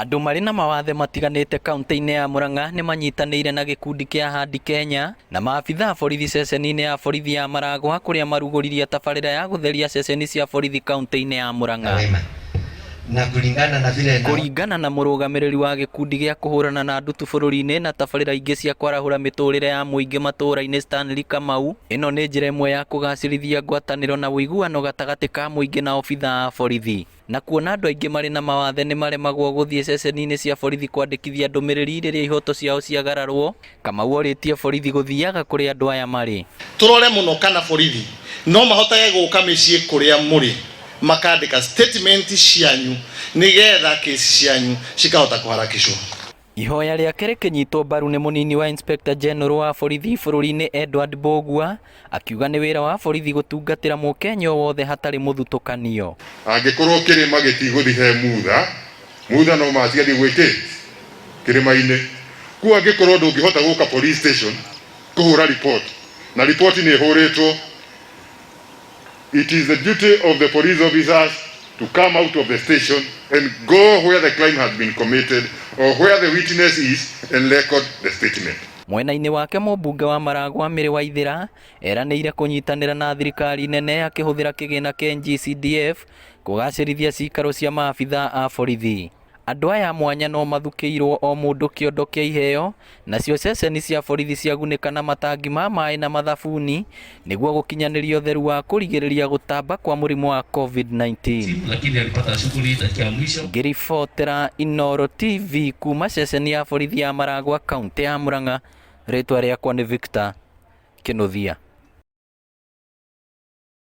Andũ marĩ na mawathe matiganĩte kaunti-inĩ ya Murang'a nĩ manyitanĩire na gĩkundi kĩa Ahadi Kenya na maabitha a borithi ceceni-inĩ ya borithi ya Maragwa kũrĩa marugũririe tabarĩra ya gũtheria ceceni cia borithi kaunti-inĩ ya Murang'a. Wema. Na kulingana na vile na Kũringana na mũrũgamĩrĩri wa gĩkundi gĩa kũhũrana na ndutu bũrũri-inĩ na tabarĩra ingĩ cia kwarahũra mĩtũrĩre ya mũingĩ matũũra-inĩ Stanley Kamau, ĩno nĩ njĩra ĩmwe ya kũgacĩrithia ngwatanĩro na ũiguano gatagatĩ ka mũingĩ na obithaa a borithi. Na kuona andũ aingĩ marĩ na mawathe nĩ maremagwo gũthiĩ ceceni-inĩ cia borithi kwandĩkithia ndũmĩrĩri rĩrĩa ihoto ciao ciagararwo, Kamau orĩtie borithi gũthiaga kũrĩa andũ aya marĩ. Tũrore mũno kana borithi no mahotage gũka mĩciĩ kũrĩa mũrĩ makandĩka statement cianyu nĩgetha kesi cianyu cikahota kũharakishwo. Ihoya rĩake rĩkĩnyitwo mbaru nĩ mũnini wa Inspector General wa borithi bũrũri-inĩ Edward Mbũgua, akiuga nĩ wĩra wa borithi gũtungatĩra mũkenya o wothe hatarĩ mũthutũkanio. Angĩkorwo kĩrĩma gĩtigũthi he Mutha, Mutha no maci athiĩ gwĩ kĩ? Kĩrĩma-inĩ. Kũguo angĩkorwo ndũngĩhota gũka police station kũhũra report, na report nĩ ĩhũrĩtwo, it is the duty of the police officers to come out of the station and go where the crime has been committed or where the witness is and record the statement. Mwena-inĩ wake mũmbunge wa Maragwa Mary Waithera eranĩire kũnyitanĩra na thirikari nene akĩhũthĩra kĩgĩna kĩa NGCDF kũgacĩrithia cikaro cia maabithaa a borithi. Andũ aya a mwanya no mathukĩirwo o mũndũ kĩondo kĩa iheo nacio ceceni cia borithi ciagunĩka na matangi ma maĩ na mathabuni nĩguo gũkinyanĩria ũtheru wa kũrigĩrĩria gũtamba kwa mũrimũ wa COVID-19. Lakini alipata shughuli dakika ya mwisho. Ngĩribotera Inooro TV kuma ceceni ya borithi ya Maragwa kaũntĩ ya Murang'a, rĩtwa rĩakwa nĩ Victor Kĩnuthia.